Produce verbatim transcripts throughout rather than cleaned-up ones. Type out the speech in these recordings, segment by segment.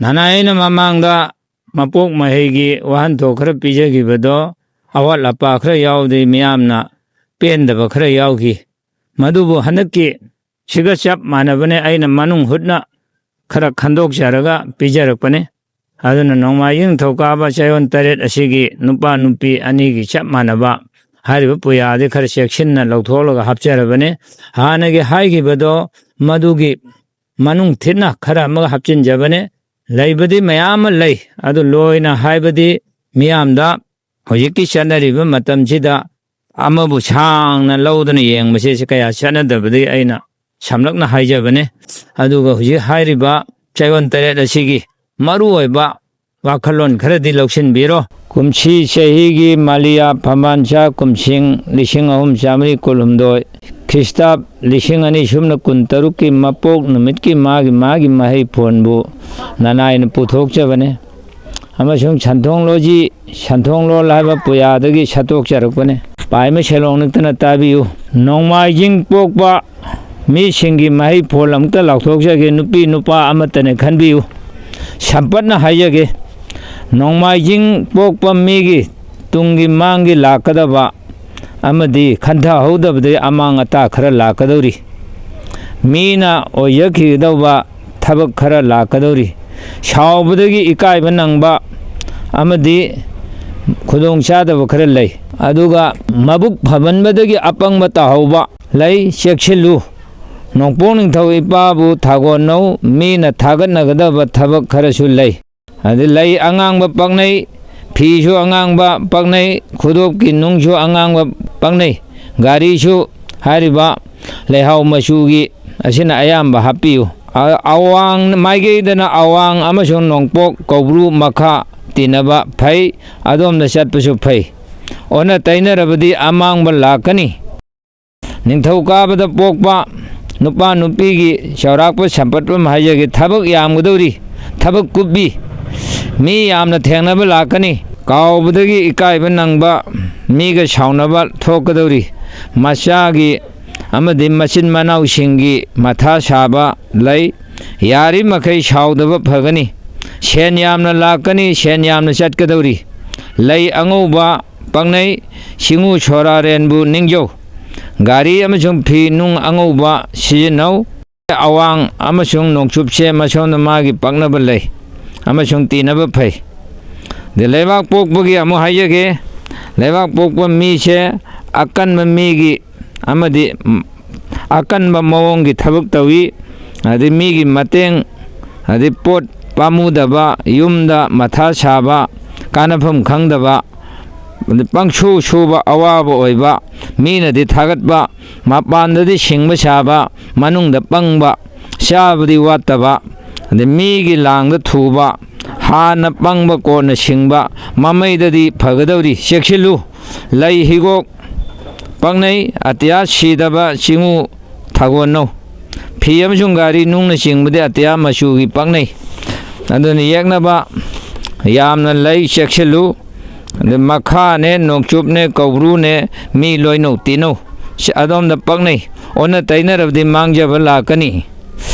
ꯅꯅꯥꯏ ꯑꯩꯅ ꯃꯃꯥꯡꯗ ꯃꯄꯣꯛ ꯃꯍꯩꯒꯤ ꯋꯥꯍꯟꯊꯣꯛ ꯈꯔ ꯄꯤꯖꯈꯤꯕꯗꯣ ꯑꯋꯥꯠ ꯑꯄꯥ ꯈꯔ ꯌꯥꯎꯗꯦ, ꯃꯤꯌꯥꯝꯅ ꯄꯦꯟꯗꯕ ꯈꯔ ꯌꯥꯎꯈꯤ꯫ ꯃꯗꯨꯕꯨ ꯍꯟꯗꯛꯀꯤ ꯁꯤꯒ ꯆꯞ ꯃꯥꯟꯅꯕꯅꯦ, ꯑꯩꯅ ꯃꯅꯨꯡ ꯍꯨꯠꯅ ꯈꯔ ꯈꯟꯗꯣꯛꯆꯔꯒ ꯄꯤꯖꯔꯛꯄꯅꯤ꯫ ꯑꯗꯨꯅ ꯅꯣꯡꯃꯥꯏꯖꯤꯡ ꯅꯤꯡꯊꯧꯀꯥꯕ ꯆꯌꯣꯜ ꯇꯔꯦꯠ ꯑꯁꯤꯒꯤ ꯅꯨꯄꯥ ꯅꯨꯄꯤ ꯑꯅꯤꯒꯤ ꯆꯞ ꯃꯥꯟꯅꯕ ꯍꯥꯏꯔꯤꯕ ꯄꯨꯌꯥꯗꯤ ꯈꯔ ꯆꯦꯛꯁꯤꯟꯅ ꯂꯧꯊꯣꯛꯂꯒ ꯍꯥꯞꯆꯔꯕꯅꯤ꯫ ꯍꯥꯟꯅꯒꯤ ꯍꯥꯏꯈꯤꯕꯗꯣ ꯃꯗꯨꯒꯤ ꯃꯅꯨꯡ ꯊꯤꯠꯅ ꯈꯔ ꯑꯃꯒ ꯍꯥꯞꯆꯤꯟꯖꯕꯅꯤ꯫ ꯂꯩꯕꯗꯤ ꯃꯌꯥꯝ ꯑꯃ ꯂꯩ, ꯑꯗꯨ ꯂꯣꯏꯅ ꯍꯥꯏꯕꯗꯤ ꯃꯤꯌꯥꯝꯗ ꯍꯧꯖꯤꯛꯀꯤ ꯆꯠꯅꯔꯤꯕ ꯃꯇꯝꯁꯤꯗ ꯑꯃꯕꯨ ꯁꯥꯡꯅ ꯂꯧꯗꯅ ꯌꯦꯡꯕꯁꯦ ꯁꯤ ꯀꯌꯥ ꯆꯠꯅꯗꯕꯗꯒꯤ ꯑꯩꯅ ꯁꯝꯂꯞꯅ ꯍꯥꯏꯖꯕꯅꯤ꯫ ꯑꯗꯨꯒ ꯍꯧꯖꯤꯛ ꯍꯥꯏꯔꯤꯕ ꯆꯌꯣꯜ ꯇꯔꯦꯠ ꯑꯁꯤꯒꯤ ꯃꯔꯨꯑꯣꯏꯕ ꯋꯥꯈꯜꯂꯣꯟ ꯈꯔꯗꯤ ꯂꯧꯁꯤꯟꯕꯤꯔꯣ꯫ ꯀꯨꯝꯁꯤ ꯆꯍꯤꯒꯤ ꯃꯥꯂꯤꯌꯥ ꯐꯝꯕꯥꯟꯆꯥ ꯀꯨꯝꯁꯤꯡ ꯂꯤꯁꯤꯡ ꯑꯍꯨꯝ ꯆꯥꯃꯔꯤ ꯀꯨꯟꯍꯨꯝꯗꯣꯏ, ꯈ꯭ꯔꯤꯁꯇꯥꯕ ꯂꯤꯁꯤꯡ ꯑꯅꯤ ꯁꯨꯞꯅ ꯀꯨꯟꯇꯔꯨꯛꯀꯤ ꯃꯄꯣꯛ ꯅꯨꯃꯤꯠꯀꯤ ꯃꯥꯒꯤ ꯃꯥꯒꯤ ꯃꯍꯩ ꯐꯣꯟꯕꯨ ꯅꯅꯥꯏꯅ ꯄꯨꯊꯣꯛꯆꯕꯅꯤ꯫ ꯑꯃꯁꯨꯡ ꯁꯟꯊꯣꯡꯂꯣꯖꯤ, ꯁꯟꯊꯣꯡꯂꯣꯜ ꯍꯥꯏꯕ ꯄꯨꯌꯥꯗꯒꯤ ꯁꯠꯇꯣꯛꯆꯔꯛꯄꯅꯤ꯫ ꯄꯥꯏꯃ ꯁꯦꯂꯣꯡ ꯅꯛꯇꯅ ꯇꯥꯕꯤꯌꯨ꯫ ꯅꯣꯡꯃꯥꯏꯖꯤꯡ ꯄꯣꯛꯄ ꯃꯤꯁꯤꯡꯒꯤ ꯃꯍꯩ ꯐꯣꯜ ꯑꯃꯨꯛꯇ ꯂꯥꯎꯊꯣꯛꯆꯒꯦ, ꯅꯨꯄꯤ ꯅꯨꯄꯥ ꯑꯃꯠꯇꯅꯦ ꯈꯟꯕꯤꯌꯨ꯫ ꯁꯝꯄꯠꯅ ꯍꯥꯏꯖꯒꯦ, ꯅꯣꯡꯃꯥꯏꯖꯤꯡ ꯄꯣꯛꯄ ꯃꯤꯒꯤ ꯇꯨꯡꯒꯤ ꯃꯥꯡꯒꯤ ꯂꯥꯛꯀꯗꯕ ꯑꯃꯗꯤ ꯈꯟꯊꯍꯧꯗꯕꯗꯒꯤ ꯑꯃꯥꯡ ꯑꯇꯥ ꯈꯔ ꯂꯥꯛꯀꯗꯧꯔꯤ꯫ ꯃꯤꯅ ꯑꯣꯏꯖꯈꯤꯒꯗꯧꯕ ꯊꯕꯛ ꯈꯔ ꯂꯥꯛꯀꯗꯧꯔꯤ꯫ ꯁꯥꯎꯕꯗꯒꯤ ꯏꯀꯥꯏꯕ ꯅꯪꯕ ꯑꯃꯗꯤ ꯈꯨꯗꯣꯡꯆꯥꯗꯕ ꯈꯔ ꯂꯩ꯫ ꯑꯗꯨꯒ ꯃꯕꯨꯛ ꯐꯃꯟꯕꯗꯒꯤ ꯑꯄꯪꯕ ꯇꯥꯍꯧꯕ ꯂꯩ, ꯆꯦꯛꯁꯤꯜꯂꯨ꯫ ꯅꯣꯡꯄꯣꯛ ꯅꯤꯡꯊꯧ ꯏꯄꯥꯕꯨ ꯊꯥꯒꯣꯟꯅꯧ, ꯃꯤꯅ ꯊꯥꯒꯠꯅꯒꯗꯕ ꯊꯕꯛ ꯈꯔꯁꯨ ꯂꯩ꯫ ꯑꯗꯩ ꯂꯩ ꯑꯉꯥꯡꯕ ꯄꯛꯅꯩ, ꯐꯤꯁꯨ ꯑꯉꯥꯡꯕ ꯄꯛꯅꯩ, ꯈꯨꯗꯣꯞꯀꯤ ꯅꯨꯡꯁꯨ ꯑꯉꯥꯡꯕ ꯄꯛꯅꯩ, ꯒꯥꯔꯤꯁꯨ ꯍꯥꯏꯔꯤꯕ ꯂꯩꯍꯥꯎ ꯃꯆꯨꯒꯤ ꯑꯁꯤꯅ ꯑꯌꯥꯝꯕ ꯍꯥꯞꯄꯤꯌꯨ꯫ ꯑ-, ꯑꯋꯥꯡ ꯃꯥꯏꯀꯩꯗꯅ ꯑꯋꯥꯡ ꯑꯃꯁꯨꯡ ꯅꯣꯡꯄꯣꯛ ꯀꯧꯕ꯭ꯔꯨ ꯃꯈꯥ ꯇꯤꯟꯅꯕ ꯐꯩ, ꯑꯗꯣꯝꯗ ꯆꯠꯄꯁꯨ ꯐꯩ꯫ ꯑꯣꯟꯅ ꯇꯩꯅꯔꯕꯗꯤ ꯑꯃꯥꯡꯕ ꯂꯥꯛꯀꯅꯤ꯫ ꯅꯤꯡꯊꯧꯀꯥꯕꯗ ꯄꯣꯛꯄ ꯅꯨꯄꯥ ꯅꯨꯄꯤꯒꯤ ꯆꯥꯎꯔꯥꯛꯄ ꯁꯝꯄꯠꯄ ꯑꯃ ꯍꯥꯏꯖꯒꯦ꯫ ꯊꯕꯛ ꯌꯥꯝꯒꯗꯧꯔꯤ, ꯊꯕꯛ ꯀꯨꯞꯄꯤ, ꯃꯤ ꯌꯥꯝꯅ ꯊꯦꯡꯅꯕ ꯂꯥꯛꯀꯅꯤ꯫ ꯀꯥꯎꯕꯗꯒꯤ ꯏꯀꯥꯏꯕ ꯅꯪꯕ, ꯃꯤꯒ ꯁꯥꯎꯅꯕ ꯊꯣꯛꯀꯗꯧꯔꯤ꯫ ꯃꯆꯥꯒꯤ ꯑꯃꯗꯤ ꯃꯆꯤꯟ ꯃꯅꯥꯎꯁꯤꯡꯒꯤ ꯃꯊꯥ ꯁꯥꯕ ꯂꯩ꯫ ꯌꯥꯔꯤꯃꯈꯩ ꯁꯥꯎꯗꯕ ꯐꯒꯅꯤ꯫ ꯁꯦꯟ ꯌꯥꯝꯅ ꯂꯥꯛꯀꯅꯤ, ꯁꯦꯟ ꯌꯥꯝꯅ ꯆꯠꯀꯗꯧꯔꯤ꯫ ꯂꯩ ꯑꯉꯧꯕ ꯄꯛꯅꯩ, ꯁꯤꯡꯎ ꯁꯣꯔꯥꯔꯦꯟꯕꯨ ꯅꯤꯡꯖꯧ꯫ ꯒꯥꯔꯤ ꯑꯃꯁꯨꯡ ꯐꯤ ꯅꯨꯡ ꯑꯉꯧꯕ ꯁꯤꯖꯤꯟꯅꯧ꯫ ꯑꯋꯥꯡ ꯑꯃꯁꯨꯡ ꯅꯣꯡꯆꯨꯞꯁꯦ ꯃꯁꯣꯝꯗ ꯃꯥꯒꯤ ꯄꯛꯅꯕ ꯂꯩ ꯑꯃꯁꯨꯡ ꯇꯤꯟꯅꯕ ꯐꯩ꯫ ꯑꯗꯩ ꯂꯩꯕꯥꯛ ꯄꯣꯛꯄꯒꯤ ꯑꯃꯨꯛ ꯍꯥꯏꯖꯒꯦ꯫ ꯂꯩꯕꯥꯛ ꯄꯣꯛꯄ ꯃꯤꯁꯦ ꯑꯀꯟꯕ ꯃꯤꯒꯤ ꯑꯃꯗꯤ ꯑꯀꯟꯕ ꯃꯑꯣꯡꯒꯤ ꯊꯕꯛ ꯇꯧꯏ꯫ ꯑꯗꯩ ꯃꯤꯒꯤ ꯃꯇꯦꯡ, ꯑꯗꯩ ꯄꯣꯠ ꯄꯥꯝꯃꯨꯗꯕ, ꯌꯨꯝꯗ ꯃꯊꯥ ꯁꯥꯕ, ꯀꯥꯟꯅꯐꯝ ꯈꯪꯗꯕ, ꯑꯗꯩ ꯄꯪꯁꯨ ꯁꯨꯕ, ꯑꯋꯥꯕ ꯑꯣꯏꯕ, ꯃꯤꯅꯗꯤ ꯊꯥꯒꯠꯄ, ꯃꯄꯥꯟꯗꯗꯤ ꯁꯤꯡꯕ ꯁꯥꯕ, ꯃꯅꯨꯡꯗ ꯄꯪꯕ, ꯆꯥꯕꯗꯤ ꯋꯥꯠꯇꯕ, ꯑꯗꯩ ꯃꯤꯒꯤ ꯂꯥꯡꯗ ꯊꯨꯕ, ꯍꯥꯟꯅ ꯄꯪꯕ ꯀꯣꯟꯅ ꯁꯤꯡꯕ, ꯃꯃꯩꯗꯗꯤ ꯐꯒꯗꯧꯔꯤ, ꯆꯦꯛꯁꯤꯜꯂꯨ꯫ ꯂꯩ ꯍꯤꯒꯣꯛ ꯄꯛꯅꯩ, ꯑꯇꯤꯌꯥ ꯁꯤꯗꯕ ꯆꯤꯡꯉꯨ ꯊꯥꯒꯣꯟꯅꯧ꯫ ꯐꯤ ꯑꯃꯁꯨꯡ ꯒꯥꯔꯤ ꯅꯨꯡꯅꯆꯤꯡꯕꯗꯤ ꯑꯇꯤꯌꯥ ꯃꯆꯨꯒꯤ ꯄꯛꯅꯩ꯫ ꯑꯗꯨꯅ ꯌꯦꯛꯅꯕ ꯌꯥꯝꯅ ꯂꯩ, ꯆꯦꯛꯁꯤꯜꯂꯨ꯫ ꯑꯗ ꯃꯈꯥꯅꯦ, ꯅꯣꯡꯆꯨꯞꯅꯦ, ꯀꯧꯕ꯭ꯔꯨꯅꯦ, ꯃꯤ ꯂꯣꯏꯅꯧ ꯇꯤꯟꯅꯧ꯫ ꯁꯤ ꯑꯗꯣꯝꯗ ꯄꯛꯅꯩ꯫ ꯑꯣꯟꯅ ꯇꯩꯅꯔꯕꯗꯤ ꯃꯥꯡꯖꯕ ꯂꯥꯛꯀꯅꯤ꯫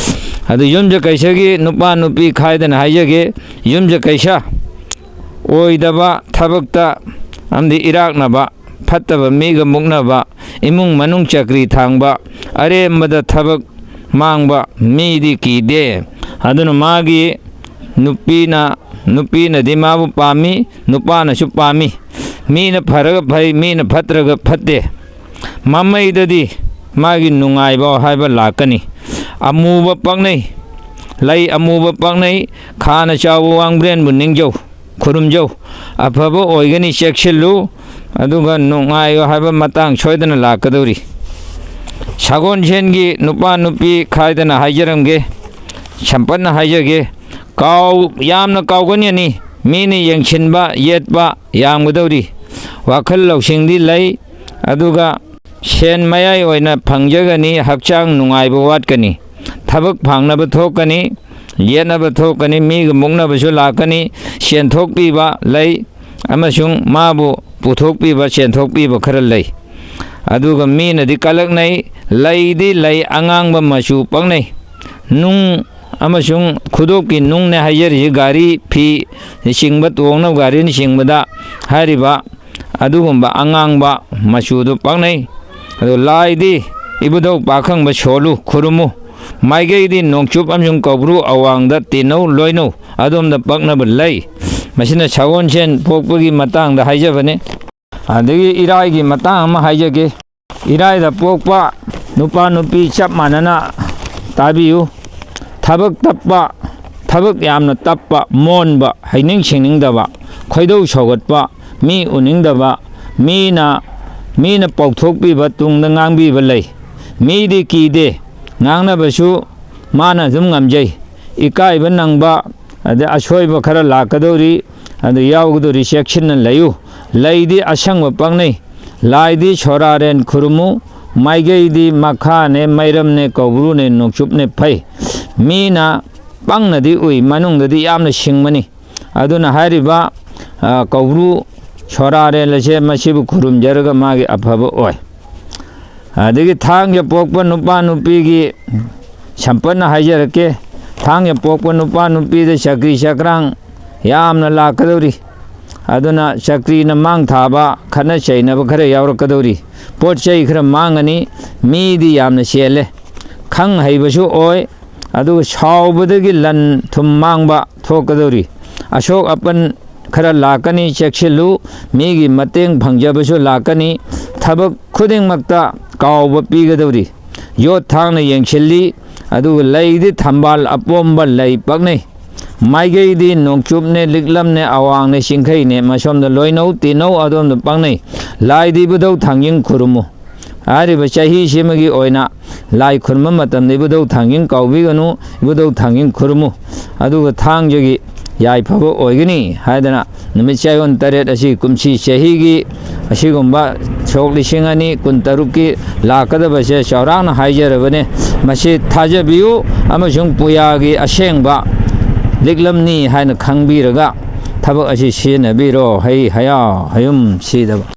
ꯑꯗꯨ ꯌꯨꯝꯁꯀꯩꯁꯒꯤ ꯅꯨꯄꯥ ꯅꯨꯄꯤ ꯈꯥꯏꯗꯅ ꯍꯥꯏꯖꯒꯦ꯫ ꯌꯨꯝꯁꯀꯩꯁ ꯑꯣꯏꯗꯕ ꯊꯕꯛꯇ ꯑꯃꯗꯤ ꯏꯔꯥꯛꯅꯕ, ꯐꯠꯇꯕ ꯃꯤꯒ ꯃꯨꯛꯅꯕ, ꯏꯃꯨꯡ ꯃꯅꯨꯡ ꯆꯀ꯭ꯔꯤ ꯊꯥꯡꯕ, ꯑꯔꯦꯝꯕꯗ ꯊꯕꯛ ꯃꯥꯡꯕ ꯃꯤꯗꯤ ꯀꯤꯗꯦ꯫ ꯑꯗꯨꯅ ꯃꯥꯒꯤ ꯅꯨꯄꯤꯅ, ꯅꯨꯄꯤꯅꯗꯤ ꯃꯥꯕꯨ ꯄꯥꯝꯃꯤ, ꯅꯨꯄꯥꯅꯁꯨ ꯄꯥꯝꯃꯤ꯫ ꯃꯤꯅ ꯐꯔꯒ ꯐꯩ, ꯃꯤꯅ ꯐꯠꯇ꯭ꯔꯒ ꯐꯠꯇꯦ꯫ ꯃꯃꯩꯗꯗꯤ ꯃꯥꯒꯤ ꯅꯨꯡꯉꯥꯏꯕ ꯍꯥꯏꯕ ꯂꯥꯛꯀꯅꯤ꯫ ꯑꯃꯨꯕ ꯄꯛꯅꯩ, ꯂꯩ ꯑꯃꯨꯕ ꯄꯛꯅꯩ, ꯈꯥꯅ ꯆꯥꯎꯕ ꯋꯥꯡꯕ꯭ꯔꯦꯟꯕꯨ ꯅꯤꯡꯖꯧ, ꯈꯨꯔꯨꯝꯖꯧ꯫ ꯑꯐꯕ ꯑꯣꯏꯒꯅꯤ, ꯆꯦꯛꯁꯤꯜꯂꯨ꯫ ꯑꯗꯨꯒ ꯅꯨꯡꯉꯥꯏꯌꯨ ꯍꯥꯏꯕ ꯃꯇꯥꯡ ꯁꯣꯏꯗꯅ ꯂꯥꯛꯀꯗꯧꯔꯤ꯫ ꯁꯒꯣꯜꯁꯦꯟꯒꯤ ꯅꯨꯄꯥ ꯅꯨꯄꯤ ꯈꯥꯏꯗꯅ ꯍꯥꯏꯖꯔꯝꯒꯦ, ꯁꯝꯄꯠꯅ ꯍꯥꯏꯖꯒꯦ꯫ ꯀꯥꯎ-, ꯌꯥꯝꯅ ꯀꯥꯎꯒꯟꯒꯅꯤ꯫ ꯃꯤꯅ ꯌꯦꯡꯁꯤꯟꯕ, ꯌꯦꯠꯄ ꯌꯥꯝꯒꯗꯧꯔꯤ꯫ ꯋꯥꯈꯜ ꯂꯧꯁꯤꯡꯗꯤ ꯂꯩ, ꯑꯗꯨꯒ ꯁꯦꯟ ꯃꯌꯥꯏ ꯑꯣꯏꯅ ꯐꯪꯖꯒꯅꯤ, ꯍꯛꯆꯥꯡ ꯅꯨꯡꯉꯥꯏꯕ ꯋꯥꯠꯀꯅꯤ꯫ ꯊꯕꯛ ꯐꯪꯅꯕ ꯊꯣꯛꯀꯅꯤ, ꯌꯦꯠꯅꯕ ꯊꯣꯛꯀꯅꯤ, ꯃꯤꯒ ꯃꯨꯛꯅꯕꯁꯨ ꯂꯥꯛꯀꯅꯤ, ꯁꯦꯟꯊꯣꯛꯄꯤꯕ ꯂꯩ ꯑꯃꯁꯨꯡ ꯃꯥꯕꯨ ꯄꯨꯊꯣꯛꯄꯤꯕ, ꯁꯦꯟꯊꯣꯛꯄꯤꯕ ꯈꯔ ꯂꯩ꯫ ꯑꯗꯨꯒ ꯃꯤꯅꯗꯤ ꯀꯜꯂꯛꯅꯩ, ꯂꯩꯗꯤ ꯂꯩ ꯑꯉꯥꯡꯕ ꯃꯆꯨ ꯄꯛꯅꯩ, ꯅꯨꯡ ꯑꯃꯁꯨꯡ ꯈꯨꯗꯣꯞꯀꯤ ꯅꯨꯡꯅꯦ ꯍꯥꯏꯖꯔꯤꯁꯤ ꯒꯥꯔꯤ, ꯐꯤ ꯆꯤꯡꯕ, ꯇꯣꯡꯅꯕ ꯒꯥꯔꯤꯅꯆꯤꯡꯕꯗ ꯍꯥꯏꯔꯤꯕ ꯑꯗꯨꯒꯨꯝꯕ ꯑꯉꯥꯡꯕ ꯃꯆꯨꯗꯨ ꯄꯛꯅꯩ꯫ ꯑꯗꯨ ꯂꯥꯏꯗꯤ ꯏꯕꯨꯙꯧ ꯄꯥꯈꯪꯕ ꯁꯣꯜꯂꯨ, ꯈꯨꯔꯨꯝꯃꯨ꯫ ꯃꯥꯏꯀꯩꯗꯤ ꯅꯣꯡꯆꯨꯞ ꯑꯃꯁꯨꯡ ꯀꯧꯕ꯭ꯔꯨ ꯑꯋꯥꯡꯗ ꯇꯤꯟꯅꯧ, ꯂꯣꯏꯅꯧ, ꯑꯗꯣꯝꯗ ꯄꯛꯅꯕ ꯂꯩ꯫ ꯃꯁꯤꯅ ꯁꯒꯣꯜꯁꯦꯟ ꯄꯣꯛꯄꯒꯤ ꯃꯇꯥꯡꯗ ꯍꯥꯏꯖꯕꯅꯤ꯫ ꯑꯗꯒꯤ ꯏꯔꯥꯏꯒꯤ ꯃꯇꯥꯡ ꯑꯃ ꯍꯥꯏꯖꯒꯦ꯫ ꯏꯔꯥꯏꯗ ꯄꯣꯛꯄ ꯅꯨꯄꯥ ꯅꯨꯄꯤ ꯆꯞ ꯃꯥꯟꯅꯅ ꯇꯥꯕꯤꯌꯨ꯫ ꯊꯕꯛ ꯇꯞꯄ, ꯊꯕꯛ ꯌꯥꯝꯅ ꯇꯞꯄ, ꯃꯣꯟꯕ, ꯍꯩꯅꯤꯡ ꯁꯤꯡꯅꯤꯡꯗꯕ, ꯈꯣꯏꯗꯧ ꯁꯧꯒꯠꯄ, ꯃꯤ ꯎꯅꯤꯡꯗꯕ, ꯃꯤꯅ, ꯃꯤꯅ ꯄꯧꯊꯣꯛꯄꯤꯕ, ꯇꯨꯡꯗ ꯉꯥꯡꯕꯤꯕ ꯂꯩ꯫ ꯃꯤꯗꯤ ꯀꯤꯗꯦ, ꯉꯥꯡꯅꯕꯁꯨ ꯃꯥꯅ ꯑꯗꯨꯝ ꯉꯝꯖꯩ꯫ ꯏꯀꯥꯏꯕ ꯅꯪꯕ, ꯑꯗꯩ ꯑꯁꯣꯏꯕ ꯈꯔ ꯂꯥꯛꯀꯗꯧꯔꯤ, ꯑꯗꯨ ꯌꯥꯎꯒꯗꯧꯔꯤ, ꯆꯦꯛꯁꯤꯟꯅ ꯂꯩꯌꯨ꯫ ꯂꯩꯗꯤ ꯑꯁꯪꯕ ꯄꯛꯅꯩ꯫ ꯂꯥꯏꯗꯤ ꯁꯣꯔꯥꯔꯦꯟ ꯈꯨꯔꯨꯝꯃꯨ꯫ ꯃꯥꯏꯀꯩꯗꯤ ꯃꯈꯥꯅꯦ, ꯃꯩꯔꯝꯅꯦ, ꯀꯧꯕ꯭ꯔꯨꯅꯦ, ꯅꯣꯡꯆꯨꯞꯅꯦ ꯐꯩ꯫ ꯃꯤꯅ ꯄꯪꯅꯗꯤ ꯎꯏ, ꯃꯅꯨꯡꯗꯗꯤ ꯌꯥꯝꯅ ꯁꯤꯡꯕꯅꯤ꯫ ꯑꯗꯨꯅ ꯍꯥꯏꯔꯤꯕ, ꯑ, ꯀꯧꯕ꯭ꯔꯨ ꯁꯣꯔꯥꯔꯦꯜ ꯑꯁꯦ ꯃꯁꯤꯕꯨ ꯈꯨꯔꯨꯝꯖꯔꯒ ꯃꯥꯒꯤ ꯑꯐꯕ ꯑꯣꯏ꯫ ꯑꯗꯒꯤ ꯊꯥꯡꯖ ꯄꯣꯛꯄ ꯅꯨꯄꯥ ꯅꯨꯄꯤꯒꯤ ꯁꯝꯄꯠꯅ ꯍꯥꯏꯖꯔꯛꯀꯦ꯫ ꯊꯥꯡꯖ ꯄꯣꯛꯄ ꯅꯨꯄꯥ ꯅꯨꯄꯤꯗ ꯆꯀ꯭ꯔꯤ ꯆꯀ꯭ꯔꯥꯡ ꯌꯥꯝꯅ ꯂꯥꯛꯀꯗꯧꯔꯤ꯫ ꯑꯗꯨꯅ ꯆꯀ꯭ꯔꯤꯅ ꯃꯥꯡ ꯊꯥꯕ, ꯈꯠꯅ ꯆꯩꯅꯕ ꯈꯔ ꯌꯥꯎꯔꯛꯀꯗꯧꯔꯤ꯫ ꯄꯣꯠ ꯆꯩ ꯈꯔ ꯃꯥꯡꯒꯅꯤ꯫ ꯃꯤꯗꯤ ꯌꯥꯝꯅ ꯆꯦꯜꯂꯦ꯫ ꯈꯪ ꯍꯩꯕꯁꯨ ꯑꯣꯏ꯫ ꯑꯗꯨꯒ ꯁꯥꯎꯕꯗꯒꯤ ꯂꯟ ꯊꯨꯝ ꯃꯥꯡꯕ ꯊꯣꯛꯀꯗꯧꯔꯤ꯫ ꯑꯁꯣꯛ ꯑꯄꯟ ꯈꯔ ꯂꯥꯛꯀꯅꯤ, ꯆꯦꯛꯁꯤꯜꯂꯨ꯫ ꯃꯤꯒꯤ ꯃꯇꯦꯡ ꯐꯪꯖꯕꯁꯨ ꯂꯥꯛꯀꯅꯤ꯫ ꯊꯕꯛ ꯈꯨꯗꯤꯡꯃꯛꯇ ꯀꯥꯎꯕ ꯄꯤꯒꯗꯧꯔꯤ꯫ ꯌꯣꯠ ꯊꯥꯡꯅ ꯌꯦꯡꯁꯤꯜꯂꯤ꯫ ꯑꯗꯨꯒ ꯂꯩꯗꯤ ꯊꯝꯕꯥꯜ ꯑꯄꯣꯝꯕ ꯂꯩ ꯄꯛꯅꯩ꯫ ꯃꯥꯏꯀꯩꯗꯤ ꯅꯣꯡꯆꯨꯞꯅꯦ, ꯂꯤꯛꯂꯝꯅꯦ, ꯑꯋꯥꯡꯅꯦ, ꯆꯤꯡꯈꯩꯅꯦ, ꯃꯁꯣꯝꯗ ꯂꯣꯏꯅꯧ, ꯇꯤꯟꯅꯧ, ꯑꯗꯣꯝꯗ ꯄꯛꯅꯩ꯫ ꯂꯥꯏꯗꯤ ꯏꯕꯨꯙꯧ ꯊꯥꯡꯖꯤꯡ ꯈꯨꯔꯨꯝꯃꯨ꯫ ꯍꯥꯏꯔꯤꯕ ꯆꯍꯤꯁꯤꯃꯒꯤ ꯑꯣꯏꯅ ꯂꯥꯏ ꯈꯨꯔꯨꯝꯕ ꯃꯇꯝꯗ ꯏꯕꯨꯙꯧ ꯊꯥꯡꯖꯤꯡ ꯀꯥꯎꯕꯤꯒꯅꯨ, ꯏꯕꯨꯙꯧ ꯊꯥꯡꯖꯤꯡ ꯈꯨꯔꯨꯝꯃꯨ꯫ ꯑꯗꯨꯒ ꯊꯥꯡꯖꯒꯤ ꯌꯥꯏꯐꯕ ꯑꯣꯏꯒꯅꯤ ꯍꯥꯏꯗꯅ ꯅꯨꯃꯤꯠ ꯆꯌꯣꯜ ꯇꯔꯦꯠ ꯑꯁꯤ ꯀꯨꯝꯁꯤ ꯆꯍꯤꯒꯤ ꯑꯁꯤꯒꯨꯝꯕ ꯁꯣꯛ ꯂꯤꯁꯤꯡ ꯑꯅꯤ ꯀꯨꯟꯇꯔꯨꯛꯀꯤ ꯂꯥꯛꯀꯗꯕꯁꯦ ꯆꯥꯎꯔꯥꯛꯅ ꯍꯥꯏꯖꯔꯕꯅꯦ꯫ ꯃꯁꯤ ꯊꯥꯖꯕꯤꯌꯨ ꯑꯃꯁꯨꯡ ꯄꯨꯌꯥꯒꯤ ꯑꯁꯦꯡꯕ ꯂꯤꯛꯂꯝꯅꯤ ꯍꯥꯏꯅ ꯈꯪꯕꯤꯔꯒ ꯊꯕꯛ ꯑꯁꯤ ꯁꯤꯖꯤꯟꯅꯕꯤꯔꯣ꯫ ꯍꯩ ꯍꯌꯥ ꯍꯌꯨꯝ ꯁꯤꯗꯕ꯫